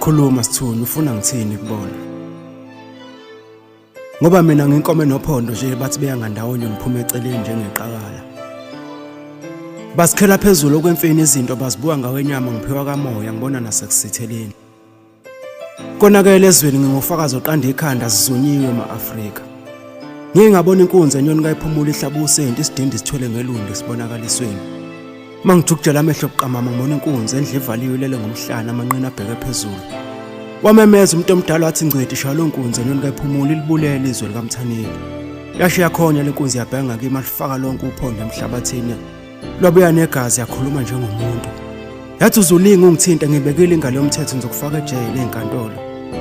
Khuluma Sithuni, ufuna ngithini kubona? Ngoba mina nginkomo enophondo nje bathi beya ngandawonye ngiphuma eceleni njengeqakala. Basikhela phezulu okwemfini izinto bazibuka ngawenyama ngiphiwa kamoya ngibona nasekusitheleni. Konakele ezweni ngingufakazi oqanda ikhanda sizunyiwe ma-Afrika. Ngike ngabona inkunzi enyoni kayiphumula ihlaba usenti isidindi sithwele ngelundi sibonakalisweni. Mangijukujela amehlo buqamama ngibona inkunzi endle ivaliwe ilele ngomhlana amanqina abheke phezulu. Wamemeza umuntu omdala wathi ncedi shaya lo nkunzi enyoni kayiphumula ilibulele izwe likaMthaniya. Yasho yakhonya lenkunzi yabheka ngakimi alifaka lonke uphondo emhlabathini. Lwabuya negazi yakhuluma njengomuntu. Yathi uzulinga ungithinte ngibekile ingalo yomthetho ngizokufaka ejele enkantolo.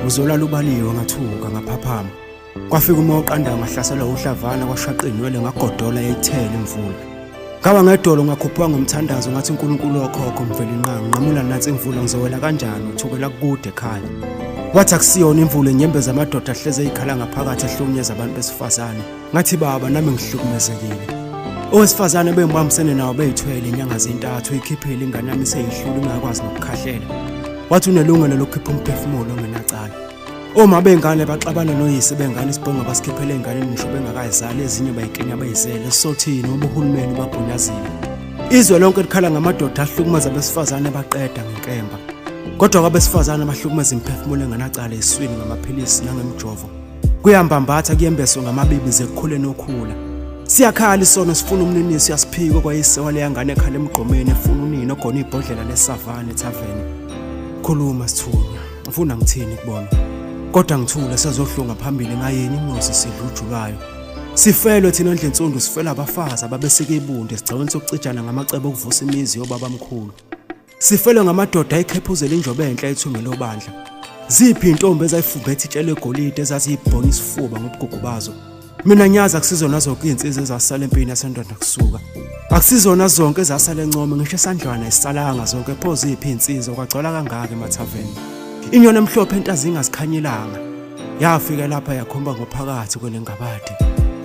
Uzolala ubaliwe ngathuka ngaphaphama. Kwafika umoya oqandayo ngahlaselwa uhlavana kwashaqa inwele ngagodola yayithela imvula. Ngawa ngedolo ngakhuphuka ngomthandazo ngathi uNkulunkulu wokhokho Mvelinqangi nqamula nansi imvula ngizowela kanjani uthukela kude ekhaya. Wathi akusiyona imvula inyembezi amadoda ahleze eyikhala ngaphakathi ehlukunyeza abantu besifazane. Ngathi baba nami ngihlukumezekile. Owesifazane bengibambisene nawo beyithwele inyanga zintathu ikhiphile ingane yami seyihlula ingakwazi nokukhahlela. Wathi unelungelo lokukhipha umphefumulo ongenacala. Oma bengane baxabana noyise bengane isibhongo basikhiphele enganeni ngisho bengakayizali ezinye bayikenya bayizele sothini ngoba uhulumeni ubagunyazile. Izwe lonke likhala ngamadoda ahlukumeza abesifazane baqeda ngenkemba. Kodwa kwabesifazane abahlukumeza imiphefumulo engenacala eswini ngamaphilisi nangemijovo. Kuyambambatha kuyembeswe ngamabibi ze kukhule nokhula. Siyakhala isono sifuna umninisi uyasiphika kwayise waleya ngane ekhala emgqomeni efuna unina ogona ibhodlela lesavane ethaveni. Khuluma sithunywa, ufuna ngithini kubona? Kodwa ngithule sezohlunga phambili ngayini inyosi sidla uju lwayo. Sifelwe thina ndlensundu sifela abafazi ababesika ibundu esigcawini sokucijana ngamacebo okuvusa imizi yobabamkhulu. Sifelwe ngamadoda ayikhephuzela injobe enhle ayithungele obandla. Ziphi intombi ezayifumbethe itshele egolide ezaziyibhona isifuba ngobugugu bazo? Mina nyazi akusizona zonke izinsizwa ezasala empini yasendoda kusuka. Akusizona zonke ezasala encome ngisho esandlwana isalanga zonke pho ziphi izinsizwa kwagcwala kangaka emathaveni. Inyoni emhlophe entazi ingazikhanyelanga. Yafika lapha yakhomba ngophakathi kwelengabadi.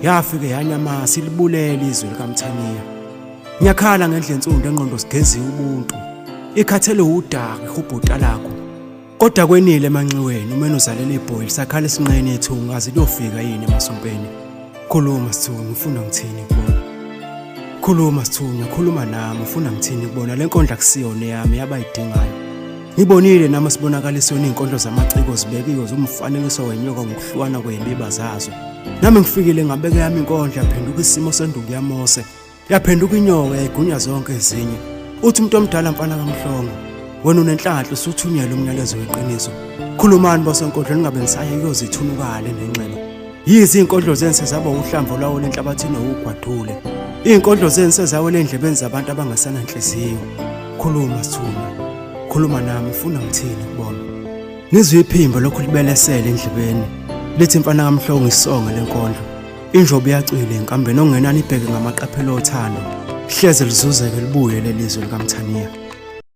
Yafike yanyamasa ilibulele izwe likaMthaniya. Ngiyakhala ngendle ensundu engqondo sigeziwe ubuntu. Ikhathele udaka ihubhuta lakho. Kodwa kwenile emanxiweni umene uzalela ibhoyi lisakhala esinqeni ethu ngazi liyofika yini emasompeni. Khuluma sithunywa ufuna ngithini kubona. Khuluma sithunywa khuluma nami ufuna ngithini kubona le nkondla kusiyona eyami yabayidingayo. Ngibonile nami sibonakalisweni izinkondlo zamaciko zibekiwe zumfanekiso wenyoka ngokuhlukana kwezibiba zazo. Nami ngifikile ngabeka yami inkondla yaphenduka isimo senduku yaMose. Yaphenduka inyoka yayigunya zonke ezinye. Uthi umuntu omdala mfana kaMhlongo, wena unenhlanhla usuthunyelwe umyalezo weqiniso. Khulumani bosonkondlo ningabe nisaya kuyozithunukale nenxeba. Yize iy'nkondlo zenu sezaba uhlamvu lwawela enhlabathini owugwadule. Iy'nkondlo zenu sezawela ey'ndlebeni zabantu abangasananhliziyo. Khuluma sithunywa, khuluma nami ufuna ngithini kubona. Ngizwe iphimbo lokhu libelesele endlebeni lithi mfana kaMhlongo isonge lenkondlo. Injobo iyacwila enkambeni okungenani ibheke ngamaqaphelo othando. Hleze lizuzeke libuye lelizwe likaMthaniya.